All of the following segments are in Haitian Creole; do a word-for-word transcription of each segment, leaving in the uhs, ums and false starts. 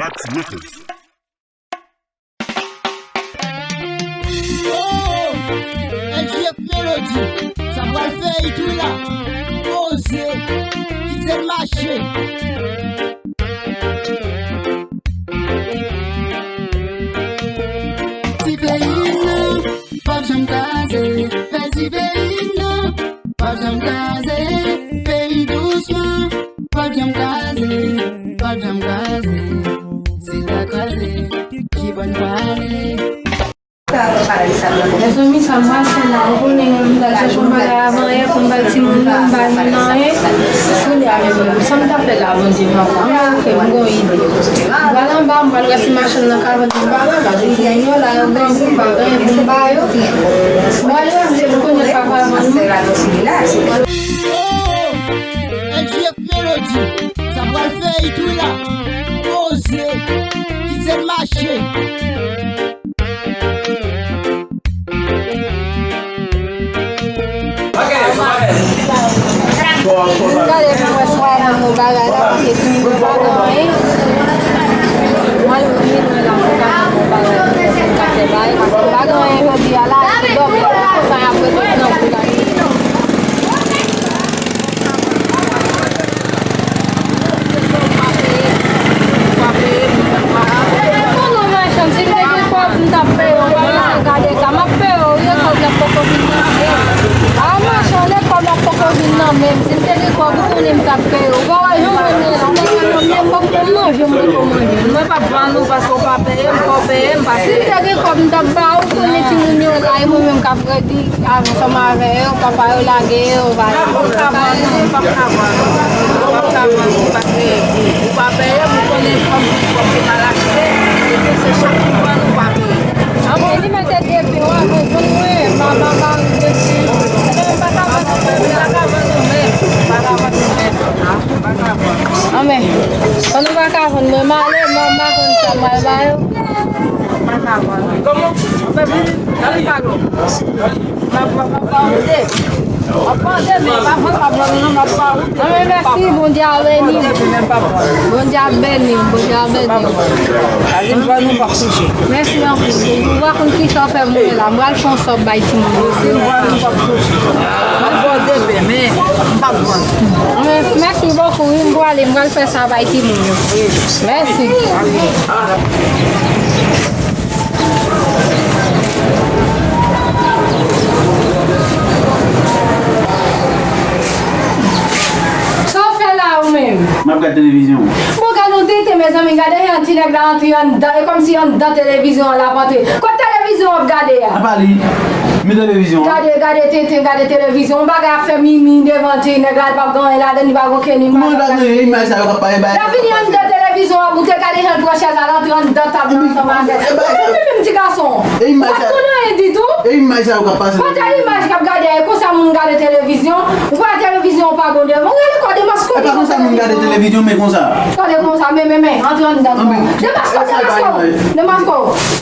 Action Records. Oh, L G F Melody, sa pral fè it wi la. Oze, kite l mache. Ti peyi m nan, p ap janm kraze. Fè ti peyi m nan, p ap janm kraze. Peyi dousman, p ap janm kraze. P ap janm kraze. Si ta kraze, ki bòn prale. Mezanmi, sa m pral fè la, ou konnen m pral chèche yon bagay avan yè pou m bay timoun yo, m pa jwenn anyen. Kounye a menm, sa m ta fè la, Bondye, m ap, ah, ok, m gon ide. M pral anba, m pral wè si machann nan ka vann yon bagay, paske timoun yo la, yo gen, m pa gen pou m ba yo. M pral wè, m se pou konnen pa ka vann. Oh, L G F Melody, sa pral fè it wi la. Oze, kite l mache. Gade pou mwen si mwen nan yon bagay la, paske timoun yo pa gen anyen. Mwen, mwen, mwen la, mwen pa gen yon bagay pou mwen ka fè bagay, paske m pa gen anyen jodi a la, se dòmi la, konsa y ap rete nan kou la. Konnen machann, si m te gen kòb, m t ap peye w, gade sa, m ap peye w, lekòl la poko vin nan men m. A, machann, lekòl la poko vin nan men m. Si m te gen kòb, ou konnen m t ap peye w. Ou pa wè jan mwen ye la, m pa wè jan mwen ye, m poko manje, m poko manje. Mwen p ap vann ou paske w pa peye m, fò w peye m, paske si m te gen kòb, m t ap ba ou, konnen timoun yo la, e mwen menm k ap redi ansanm avè yo, papa yo lage yo, ba yo. M p ap ka vann ou, m p ap ka vann ou. M p ap ka vann ou, paske ou pa peye m, ou konnen fò m gen kòb pou m al achte, epi se chak ki vann ou pa peye. Anben, li mete depi, w a jwenn mwen, m pa, m pa, m pa, m pa ka vann ou, m pa ka vann ou, men, m pa ka vann ou, men. Anben, kòm nou pa ka vann mwen, m ale, m pa konn sa m al ba yo. Kòman? Anfen, vini, gade pa lò. M ap, m ap, m ap ba ou de. M ap ba ou de, men pa vann, pa vann, non, m ap ba ou de. Anben, mèsi, Bondye a beni w. Bondye a beni w, Bondye a beni w. Mèsi anpil. Ou pa konn kisa w fè mwen la. M pral fè yon sòp bay timoun yo. M pral ba w de pen, men m p ap vann. Mèsi bokou, wi, m pral, m pral fè sa bay timoun yo. Mèsi. Sa w fè la ou menm? M ap gad televizyon. Bon, gade yon tenten, mezanmi, gade jan ti nèg la antre anndan, e kòmsi anndan televizyon an l ap antre. Kot televizyon w ap gade a? A pa li. Men televizyon an. Gade, gade tenten, gade televizyon. Yon bagay ap fè mimi devan ti nèg la, li p ap gen anyen ladan, li pa gen okenn imaj. Kòman l pa gen imaj sa yo k ap pale bay? L ap vini anndan televizyon an, ou te gade jan l pran chèz la, l antre anndan tab la ansanm avè l. Ou menm, menm ti gason. E imaj sa. Ou pa t konn anyen ditou. E imaj sa yo k ap pase. Kote imaj k ap gade a? E konsa moun gade televizyon? Ou pa televizyon ou pa bon devan. Ou gade kò de masko. E pa konsa moun gade televizyon, men konsa. Gade konsa, men, men, men, antre anndan non. Demaske w, demaske w, demaske w.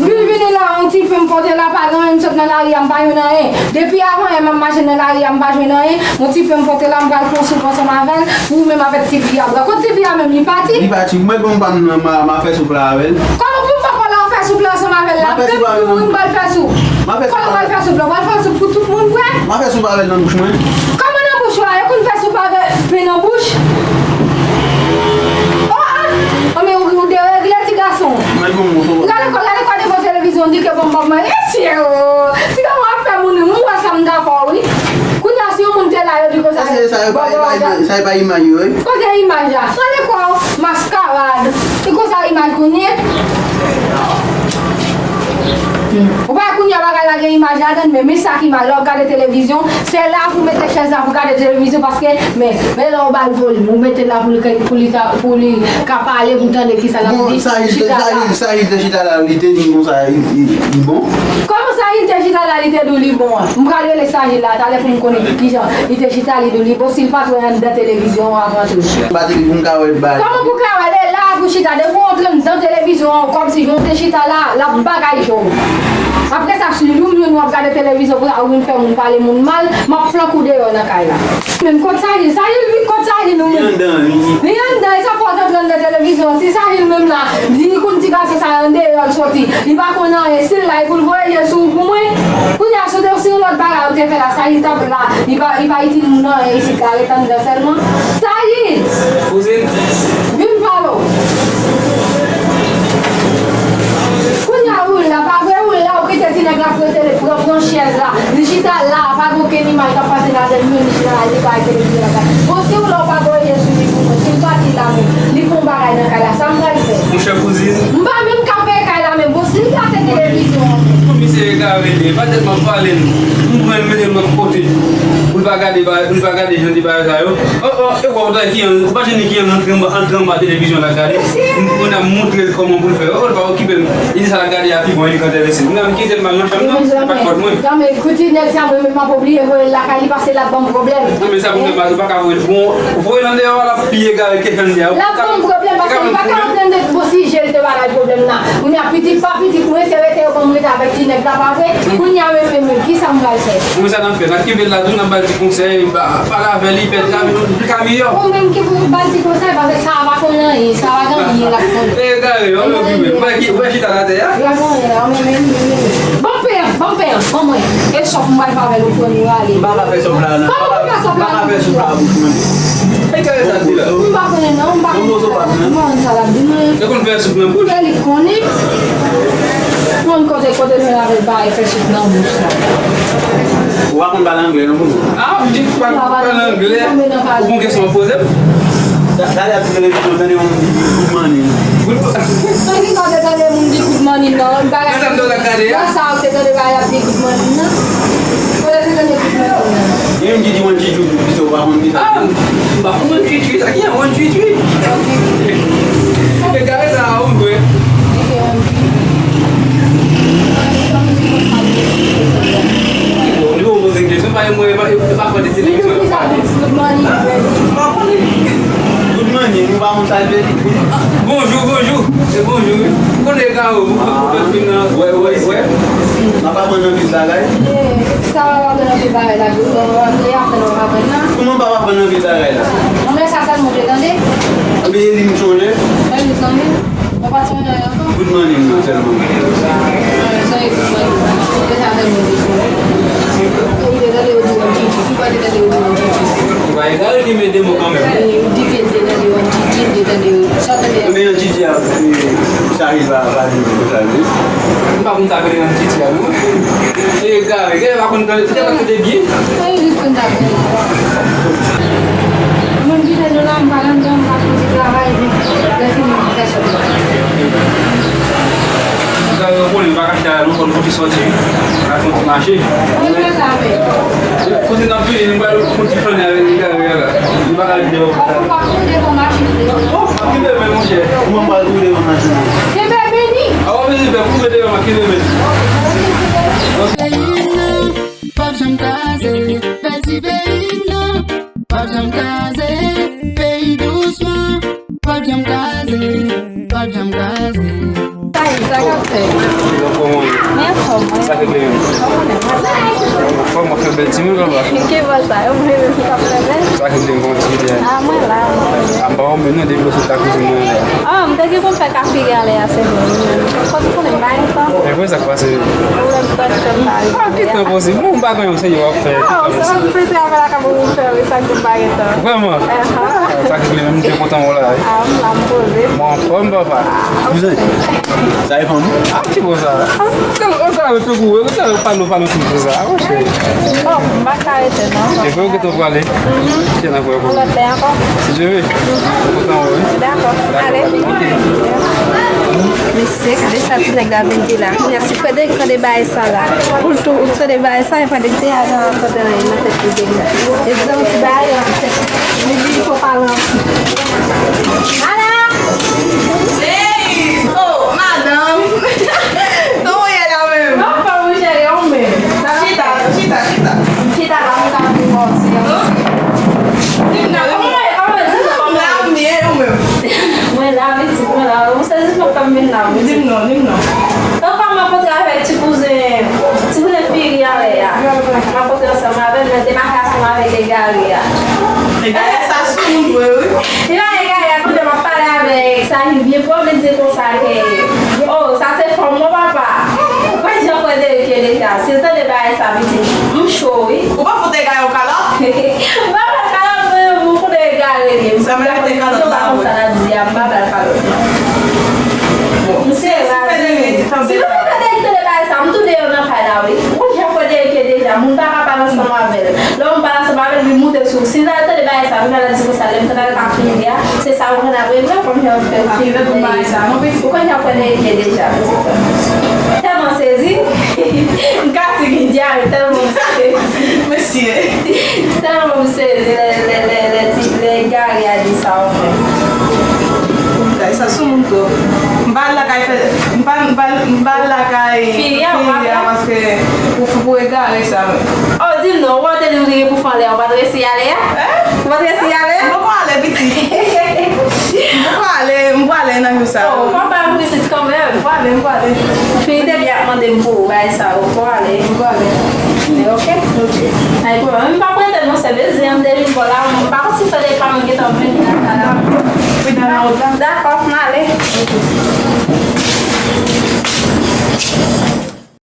M vin vini la, yon ti pen m pote la, pa gen anyen, m sot nan lari a, m pa jwenn anyen. Depi avan yè m ap mache nan lari a, m pa jwenn anyen. Yon ti pen m pote la, m pral fè yon soup ansanm avè l. Pou ou menm avèk ti fi a, bra. Kot ti fi a menm, li pati? Li pati. Mwen, bon, pa m nan, m a, m a fè soup la avè l. Kòman pou m pa pale w fè soup la ansanm avè l la? Menm pou ou, m pral fè soup. M a fè soup avè l. Kòman w pral fè soup la? W pral fè soup pou tout moun vre? M a fè soup avè l nan bouch mwen. Kòman nan bouch ou a? Yo konn fè soup avè pen nan bouch? Oh, ah! Oh, men ou, ou deregle ti gason. Mwen, bon, bon, bon. Gade kò, gade kò devan televizyon, di ke bon, bon, mwen, mesye, oh! Ti gason ap fè moun ri, mwen wè sa m dakò, wi. Kounye a, si yon moun te la, yo di konsa. Èske sa yo pa, yo pa, sa yo pa imaj yo, wi? Kote imaj la? Gade kò, maskarad. E konsa imaj kounye? Ou pa kounye a bagay la gen imaj ladan, men, men sa ki mal, lè w ap gade televizyon, se la pou w mete chèz la pou w gade televizyon, paske, men, men lè w ba l volim, ou mete l la pou li, pou li ka, pou li ka pale, pou w tande kisa l ap di. Bon, sa li te, sa li, sa li te chita la, li te di konsa, li, li, li bon? Kòman sa li te chita la, li te di w li bon an? M pral rele Sajil la talè pou m konnen kijan li te chita, li di w li bon, si l pa t wè anndan televizyon an avan tou. Batri pou m ka wè bal. Kòman pou w ka wè, l la pou chita, depi w antre anndan televizyon an, kòmsi jan w te chita la, l ap bagay cho. Apre sa, si yon moun w ap gade televizyon pou ou vin fè moun pale moun mal, m ap flanke w deyò nan kay la. Menm kot Sajil, Sajil vin kot Sajil ou menm. Li anndan, li. Li anndan, e sa fè w t antre Nan televizyon, si Sayil menm la, di li konn ti gason sa andeyò l soti, li pa konn anyen, si l la, e pou l voye je sou ou pou mwen. Kounye a, si w te, si yon lòt bagay ou te fè la, Sayil t ap la, li pa, li pa itil moun anyen isit la, ret anndan sèlman. Sayil! Kouzin! Vin pale w. Kounye a, ou la, pa vre, ou la, ou kite ti nèg la pran tele, pran, pran chèz la, li chita la, pa gen okenn imaj k ap pase nan tèt li, li chita la, li pa televizyon la. Bon, si w la, ou pa voye je sou li pou mwen, si l pati la menm, li fè yon bagay nan kay la, sa m pral fè? Monchè kouzin. M pa menm ka peye kay la menm. Bon, si l gate televizyon an. Komisè egare li ye, pa tèt m ap pale l. M pran l mete l lòt kote. Pou l pa gade ba-, pou l pa gade jan de bagay sa yo. Oh, oh, e wè w ta ki an, ou pa jwenn ki an antre anba, antre anba televizyon la gade. M konn ap montre l kòman pou l fè. Oh, l pa okipe m. Li di sa l ap gade a pi bon, li ka enterese. M nan kite l mal nan chanm nan, se pa t fòt mwen. Non, men, koute nèg sa, mwen menm m ap oblije voye l lakay li, paske l ap ban m pwoblèm. Non, men sa pou fè mal, ou pa ka voye l. Bon, voye l andeyò a, l ap pi egare ke jan l ye a. L ap ban m pwoblèm, paske li pa ka antre anndan, bon, si je l te pa bay pwoblèm la. Kounye a, pitit pa pitit, mwen se rete yo ban m rete avèk ti nèg la, pa vre? Kounye a, men, men, men, kisa m pral fè? Mwen sa n ap fè, n ap kenbe l la tou, n ap ba l ti konsèy, ba, pale avè li, pèt la, li ka miyò. Ou menm ki pou ba l ti konsèy, paske sa a pa konn anyen, sa a pa gen anyen l ap konn. E egare, ou okipe. Ou wè ki, ou wè chita l atè a? L ap anyen la, ou menm, menm, menm, menm. Bon, pè, bon, pè, bon, mwen. E sòf, m pral fè avè l, ou pran nou ale. M pa ka fè sòf la, non. Kòman ou pa fè sòf la? M pa ka fè sòf la pou mwen. E kare sa di la? M pa konnen, non, m pa konnen. M pa konn sa l ap di, non. Yo konn fè sòf nan bouch? Fè li konnen. Konn kote, kote l jwenn avè l, pa fè sòf nan bouch la. Ou pa konn pale anglè, non, pou mwen? Ah, ou di pa pale anglè. Ou gon kesyon pou poze m? Sa, sa y ap di televizyon, tande yon moun di good morning. Good morning. Ann, li pa te tande moun di good morning, non. Bagay. Sa m te gade a? Nan sa, ou te tande bagay ap di good morning, non? Ou te tande good morning, non? Gen youn ki di one three three, pito, ou pa konn ki sa. Ah, m pa konn one three three, sa ki one three three? E gade sa a, ou vre. Li bon, li bon poze kesyon, pa e mwen, e pa, e pa fò de televizyon yo pale. Good morning, baby. M pa konnen. Good morning, ou pa konn sa l vle di? Bonjou, bonjou. Se bonjou, wi. M konnen e karo, pou, pou fè fim nan. Wè, wè, wè. M ap aprann anpil bagay. Sa w ap aprann anpil bagay la, wi. Bon, w ap aprann anpil bagay la. Kouman m p ap aprann anpil bagay la? Non, men sa sèlman w te tande. Anben, e li m sonje. E li m sonje. Ou pa sonje ankò? Good morning nan sèlman. Sa e good morning nan. Se sa sèlman ou te sonje. Ou te tande yo di one three three. Ou pa te tande yo di one three three. Ou pa egare ki mete mo kanmenm. E, ou di ke l te tande one three three, l te tande yo. Sa w tande? Men yon titi a, e, sa rive a, pa di m konsa, wi. M pa konn sa vle yon titi a, non. E egare, gen pa konn tande, gen pa tande byen. Mwen kite nou la, m pa anndan, m pa soti travay, men lè fini, m fè sòt. Sa yo konnen, m pa ka chita la non, fò m fouti sòti, m ka fè yon ti mache. Mwen fè sa avè. Kote n ap vini, nou pral fouti flannen avèk egare a la. Nou pa ka vin deyò konsa. Ou pa konnen devan machin nan. Oh, m ap kite men, monchè. Kouman m pral kouri devan machin nan? Kenbe men ni. A w ap vini fè kouri devan, m ap kite men. Peyi m nan, p ap janm kraze. Bèl ti peyi m nan, p ap janm kraze. Peyi dousman, p ap janm kraze. P ap janm kraze. Sa k ap fèt? Mwen anfòm, wi. Sa k ap fèt? Anfòm, w ap fè bèl timoun, papa. Ki bò sa? Yo, mwen menm ki t ap fè bèl. Sa k ap fèt, bon, ti byen. A, mwen la, mwen. A, m pa wè w menm non, depi lè w sot lakizin mwen la. A, m te gen pou m fè kafiri alè a, se vre, wi, men. Fòk ou konnen, m pa gen tan. E pou sa k pase? Pwoblèm tan ki fè m pa rive. A, ki tan posib? Bon, m pa gen yon seri w ap fè. A, se pa pou fete avè la ka pou m fè, wi, sa k di m pa gen tan. Vrèman? Ahan. A, sa k fèt, m byen kontan wè w la, wi. A, m la, m poze. Mwen anfòm, papa. Kouzen, sa e fanm ou? A, ki bò sa? Ou sa, ou sa, ou sa, ou pale, ou pale, ou pale, ou sa, a, monchè. Oh, m pa ka rete, non. E pou ou ki tou prale? Mhm. Ki nan pou ou? Lòt lè ankò. Si Dye vle. Mwen kontan wè w, wi. Dakò. Ale. Ok. Mesye, gade sa ti nèg la vin di la. Kounye a, si Frederick tande bagay sa la, pou l tou tande bagay sa, e Frederick te al nan kote nan tèt li deja. E di yon ti bagay nan tèt li. Li di li fò pale anpil. Ala! Hey! Oh, madanm! Kòman w ye la menm? Anfòm, wi, cheri, ou menm? Chita, chita, chita. Chita la, mwen ka vin bò w, se yon ti. Di m nan, kòman w ye? Kòman w ye? Di m nan, kòman w ye? M la, m byen, ou menm? Mwen la, pitit, mwen la. Ou sezi, fòk fè m vin la, pitit. Di m non, di m non. Yon fwa m rankontre avèk ti kouzen, ti kouzen Firi a lè a. M rankontre ansanm avè l, mwen te make ansanm avèk egare a. Egare sa sou moun vre, wi. Li pa egare a, kote m ap pale avè Bon, vin di konsa ke, oh, sa se fanm mwen, papa. Ou kwè Jean Frederic ye deja? Si l tande bagay sa, pitit, m cho, wi. Ou pa fout egare yon kalòt? M pa ba l kalòt, mwen, mwen konnen egare li. Sa mwen mete kalòt la, wi. Konsa l ap di a, m pa ba l kalòt, non. Bon. M se razi. Si nou pa tande, tande bagay sa, m tou deyò nan kay la, wi. Ou kwè Jean Frederic ye deja, moun pa ka pale ansanm avè l. Lè moun pale ansanm avè l, li moute sou. Si l al tande bagay sa, vin al di konsa, lè m tande l pa fini a, se sa ou konn ap regle, ou konn jan ou fè ou fini. Ou konn jan ou fè l regle deja. Tèlman sezi, m ka di gen dyare, tèlman m sezi. Mesye. Tèlman m sezi, lè, lè, lè, lè ti, lè egare a di sa, ou konn. Ay, sa sou moun twòp. M pa al lakay fè, m pa, m pa, m pa al lakay fi a paske pou, pou egare sa. Oh, di m non, ou pa te di ou te gen pou fè anlè, ou pa t resi ale a? Hein? Ou pa t resi ale a? M poko ale, pitit. M poko ale, m poko ale nan jou sa. Oh, fò w bay yon pitit kanmenm. M poko ale, m poko ale. Fi te byen ap mande m pou ou bay sa, ou poko ale. M poko ale. Ok? Ok. Ay, pwoblèm. M pa prete non, se beze, m te vin bò la, m pa konn si fè de pa mwen gentan vin la, la. Prida nan wout la. Dakò, m ale. Ok.